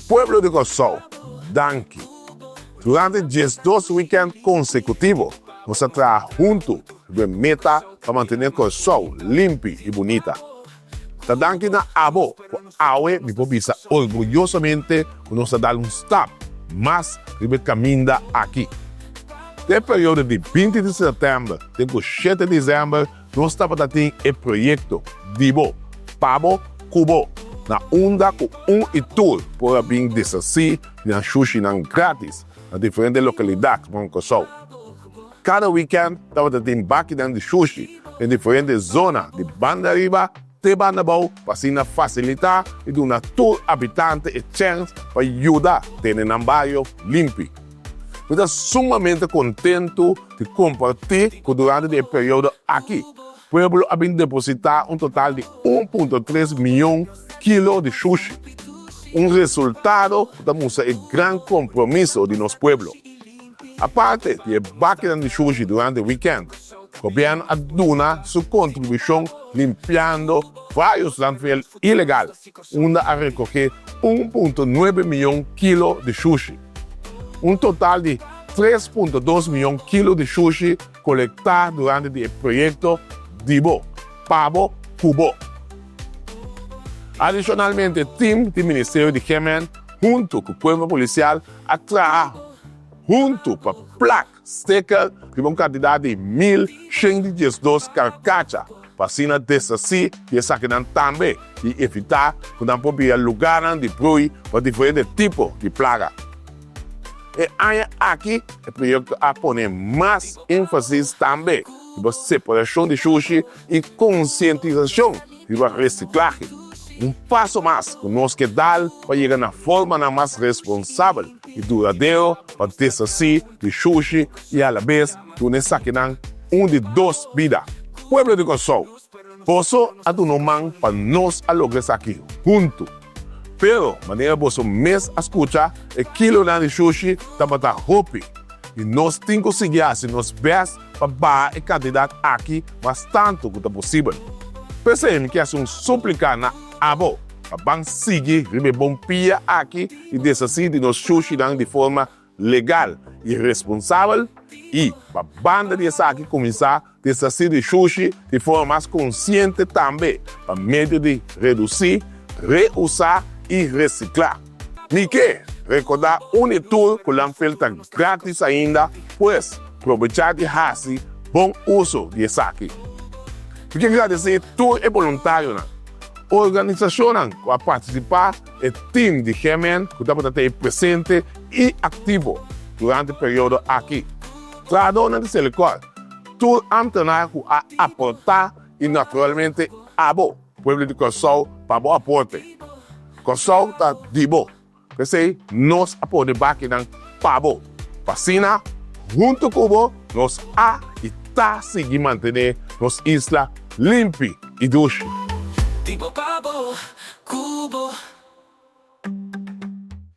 Pueblo di Kòrsou, danki. Durante 12 wikènt konsekutivo nos a traha huntu riba e meta pa mantené Kòrsou limpi i bunita. Ta danki na abo ku awe mi por bisa orguyosamente ku nos a dal un stap mas riba e kaminda aki. Den e periodo di 20 di sèptèmber te ku 7 di desèmber nos tabata tin e proyekto Di Bo, Pa Bo, Ku Bo na unda ku un i tur por a bin deshasí di nan shushinan grátis na diferente lokalidat rònt Kòrsou. Kada wikènt tabata tin bakinan di shushi den diferente zona di banda riba te banda abou pa asina fasilitá i duna tur abitante e chèns pa yuda tene nan bario limpi. Mi ta sumamente kontentu di kompartí ku durante di e periodo aki pueblo a bin depositá un total di 1.3 mion kilo di shushi, un resultado ku ta mustra e gran kompromiso di nos pueblo. Aparte di e bakinan di shushi durante wikènt, gobièrnu a duna su kontribushon limpiando vários landfill ilegal, unda a rekohé 1.9 mion kilo di shushi. Un total di 3.2 mion kilo di shushi kolektá durante di e proyekto Di Bo, Pa Bo, Ku Bo. Adishonalmente, tim di Ministerio di GMN huntu ku Kuerpo Polisial a traha huntu pa plak sticker riba un kantidat di 1112 karkacha pa asina deshasí di esakinan tambe i evitá ku nan por bira lugarnan di brui pa diferente tipo di plaga. E aña aki e proyekto a pone mas énfasis tambe riba separashon di shushi i konsientisashon riba resiklahe, un paso mas ku nos ke dal pa yega na formanan mas responsabel i duradero pa deshasí di shushi i alabes duna esakinan un di dos bida. Pueblo di Kòrsou, boso a duna un man pa nos a logra esaki huntu. Pero, manera boso mes a skucha, e kilonan di shushi tabata hopi i nos tin ku sigui hasi nos bèst pa baha e kantidat aki mas tantu ku ta posibel. P'esei mi ke hasi un súplika na abo pa ban sigui riba e bon pia aki i deshasí di nos shushinan di forma legal i responsabel i, pa banda di esaki, kuminsá deshasí di shushi di forma mas konsiente tambe pa medio di redusí, reusá i resiklá. Mi ke rekordá un i tur ku landfill ta grátis ainda, pues probechá di hasi bon uso di esaki. Mi ke gradesí tur e boluntarionan, organisashonnan ku a partisipá, e tim di GMN ku tabata ta ei presente i aktivo durante e periodo aki, trahadónan di Selikor, tur ámtenar ku a aportá i naturalmente abo, pueblo di Kòrsou, pa bo aporte. Kòrsou ta di bo, p'esei nos a pone bakinan pa bo, pa asina huntu ku bo nos a i ta sigui mantené nos isla limpi i dushi. Di bo pa bo, ku bo.